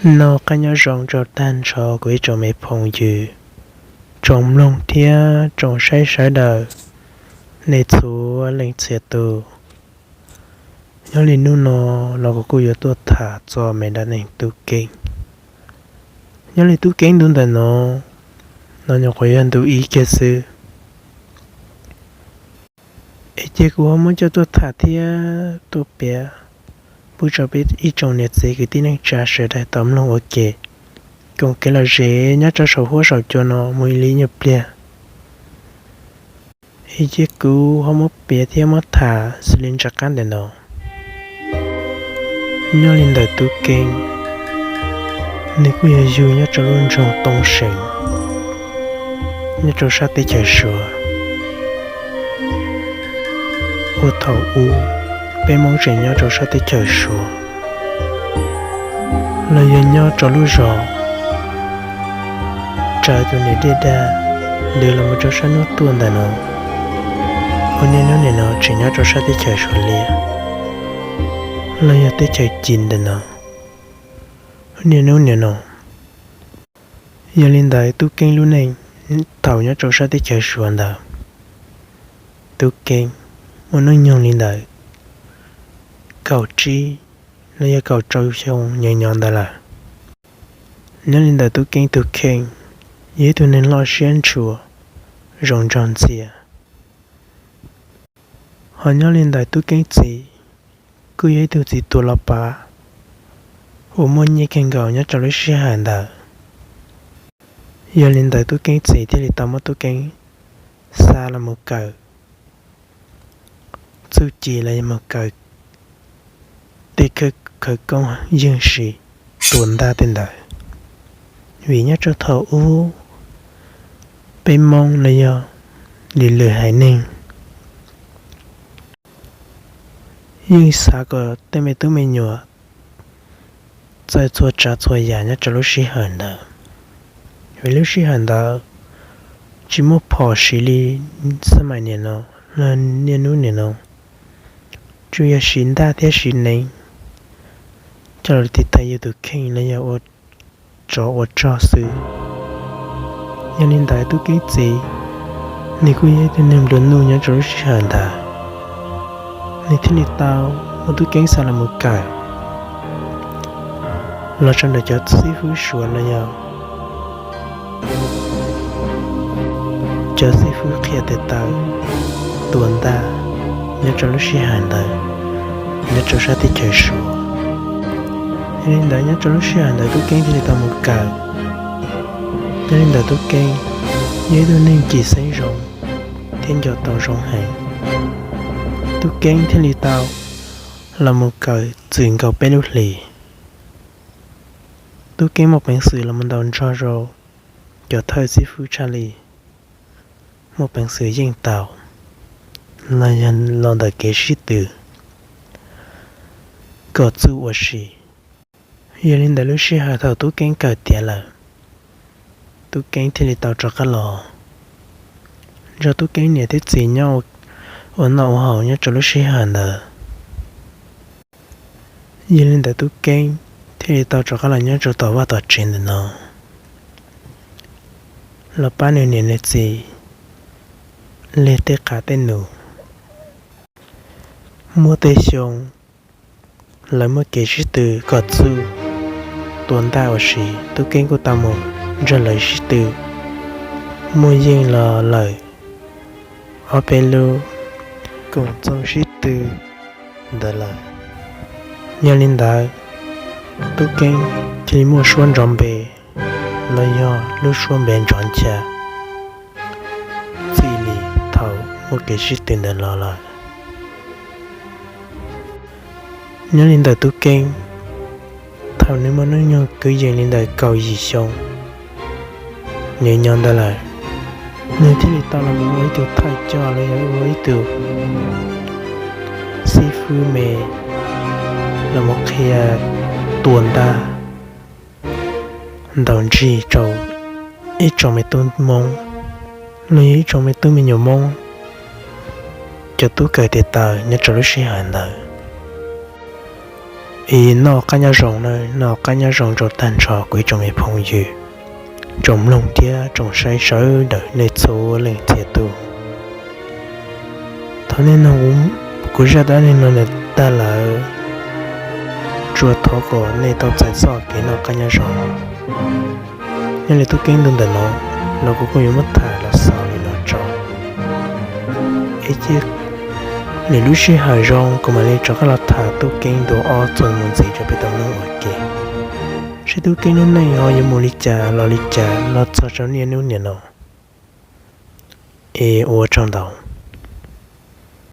Noj qab nyob zoo rau tag nrho kuv ib tsoom me phooj ywg, tsoom mloog thiab tsoom saib sawv daws, nej txhua leej txhia tus. Nyob li hnub no los kuv kuj yuav tuaj tham txog me dab neeg Tub Keeb. Nyob li Tub Keeb ntu ntawm no, no nyuam qhuav yog ntu ib kiag xwb. Es cia kuv ho muab coj tuaj tham thiab tuaj piav pub rau peb ib tsoom niam txiv kwv tij neej tsa sawv daws tau mloog ua ke, koom kev lom zem nyob rau saum huab saum cua no mus li nyuag pliag. Es cia kuv ho muab piav thiab muab tham xws li nram qab ntawm no. Nyob li ntawm Tub Keeb, nws kuj yog yug nyob rau lub nroog Toob Seem, nyob rau sab teb chaws Suav. Uas thaum ub peb Hmoob tseem nyob rau sab teb chaws Suav, los yog nyob rau lub zos Tsaws tus niam dej dag ntws los mus rau sab hnub tuaj ntawm no, uas niaj hnub nim no tseem nyob rau sab teb chaws Suav Liaj, los yog teb chaws Ci ntawm no, niaj hnub nim no. Yog li ntawd Tub Keeb lub neej thaum nyob rau sab teb chaws Suav ntawd, Tub Keeb muaj hnub nyoog li ntawd kaum tsib los yog kaum rau xyoo nyob nyob ntawd lawm. Nyob li ntawm Tub Keeb tus kheej, yog ib tug neeg loj siab ntshua, zoo nraug ntxias. Ho nyob li ntawm Tub Keeb txiv, kuj yog ib tug txiv tuam los pav uas muaj nyiaj kawg nkaus nyob rau lub sij hawm ntawd. Yog li ntawd Tub Keeb txiv thiaj li tau muab Tub Keeb xa los mus kawm txuj ci los yog mus kawm tej khawv koob yeej siv tua ntaj tej ntawd. Vim nyob rau thaum ub peb Hmoob los yog lwm lwm haiv neeg yeej xav kom tej me tub me nyuam txawj txhua tsav txhua yam nyob rau lub sij hawm ntawd. Vim lub sij hawm ntawd tsis muaj phom siv li xab mais nim no, los niaj hnub nim no, tsuas yog siv ntaj thiab siv neev coj los tiv thaiv yus tus kheej los yog ua tsov ua rog xwb. Yog li ntawd Tub Keeb txiv, nws kuj yog ib tug neeg nplua nuj nyob rau lub sij hawm ntawd, nws thiaj li tau muab Tub Keeb xa los mus kawm los rau ntawm cov xib fwb Suav los yog cov xib fwb qhia tes taw tua ntaj nyob rau lub sij hawm ntawd nyob rau sab teb chaws Suav. Yog li ntawd nyob rau lub sij hawm ntawd Tub Keeb thiaj li tau mus kawm. Yog li ntawd Tub Keeb yog ib tug neeg cim xeeb zoo thiab nco tau zoo heev. Tub Keeb thiaj li tau los mus kawm txwm nkaus peb lub hlis. Tub Keeb muaj peev xwm los mus ntaus nrog rau cov thawj xib fwb tshaj li, muaj peev xwm yeej tau los yog los ntawm kev sib tw kom txuj ua si. Yog li ntawd lub sij hawm thaum Tub Keeb kawm tiav lawm, Tub Keeb thiaj li tau rov qab los nrog Tub Keeb niam thiab txiv nyob ua noj ua haus nyob rau lub sij hawm ntawd. Yog li ntawd Tub Keeb thiaj li tau rov qab los nyob rau tom vaj tom tsev ntawm no, los pab nws niam nws txiv leg tej qav tej num. Muaj tej xyoo lawv muaj kev sib tw kom txuj tua ntaj ua si, Tub Keeb kuj tau mus nrog lawv sib tw muaj yeej los lawm ob peb lub koom txooj sib tw ntawd lawm. Yog li ntawd, Tub Keeb thiaj li muaj suab nrov npe los yog lub suab npe nrov ncha, txij li thaum muaj kev sib tw ntawd los lawm. Nyob li ntawm Tub Keeb, thaum nws muaj hnub nyoog kwv yees li ntawm kaum yim xyoo nyob nyob ntawd lawm, nws thiaj li tau los mus ua ib tug thawj coj los yog ua ib tug xib fwb me los mus qhia tua ntaj ntaus nrig rau ib tsoom me tub Hmoob los yog ib tsoom me tub me nyuam Hmoob cov tub kawm tes taw nyob rau lub sij hawm ntawd. Es noj qab nyob zoo na, noj qab nyob zoo rau tag nrho kuv ib tsoom me phooj ywg, tsoom mloog thiab tsoom saib sawv daws nej txhua leej txhia tus. Thaum nej nug kuv zaj dab neeg no tag lawm, tsuas thov kom nej tau txais txoj kev noj qab nyob zoo. Nyob li tub Keeb ntu ntawm no, los kuv kuj yuav muab tham los xaus li no tso. Es cia lwm lub sij hawm zoo kuv mam li rov qab los tham tub Keeb ntu ob txuas mus ntxiv rau peb tau mloog ua ke, seb tub Keeb lub neej ho yuav mus li cas los li cas los txog rau niaj hnub niam no. Es ua tsaug ntau.